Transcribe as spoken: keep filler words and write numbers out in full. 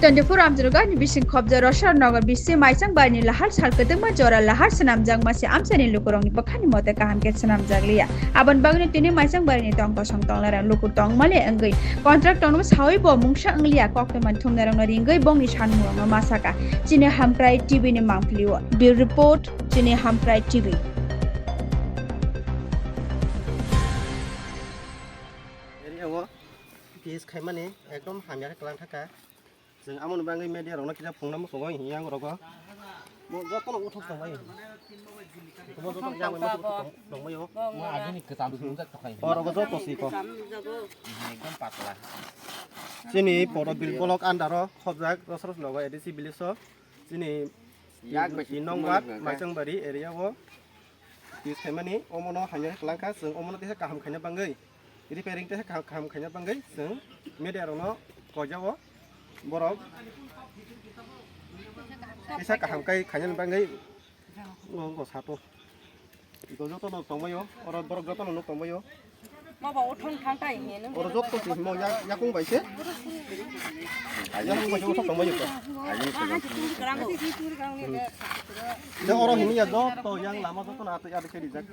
Twenty-four Amchurugani bising khobja Rosar Nogo bisi Maisang Barini lahar sal kwtwngma jora lahar swnamjakma se amchaini lukurokni bwkhani mote kaham khe swnamjakliya. Aboni bagwino tini Maisang Barini tong kosong tonglairok lukur tongmale wngwi contract tongma sawi bo mungsa wngliya, koktwma thumnairokno ringwi bongni sanmungno masaka. Chini Hamkrai T V ni mangpilio. Bureau Report, Chini Hamkrai T V. Area o P S khaimani ekdom hamya khe kwlang thaka. Chwng amoni bagwi media rokno kisa phungna muchungo hiya ang rogo. Mo jotono uthok tongbai. Mo jotono yang bai muchung tong-, tongbai o. Mo agini kwcham sumjak tongkha. O rogo joto si ko. Ekdom patla. Chini poro bil bolok andaro khobjak Rosros nogo A D C village o. Chini Yak bai i nong ward Maisang Bari area o. Tis khaimani omono hamya kwlangkha, chwng omono teisa kaham khaina bagwi, repairing teisa kaham, kaham khaina bagwi chwng media rokno koijao, borok teisa kaham kai khaina bagwi ngo, ngo sato. Iko jotono tongbaio, oro borok jotono nuk tongbaio. Oro jotto se himo yak-, yakung bai se. Yakung bai se uthok tongbaio ko. Oro hini ya jotto yang lama jotto na atwi atwi khe rijak.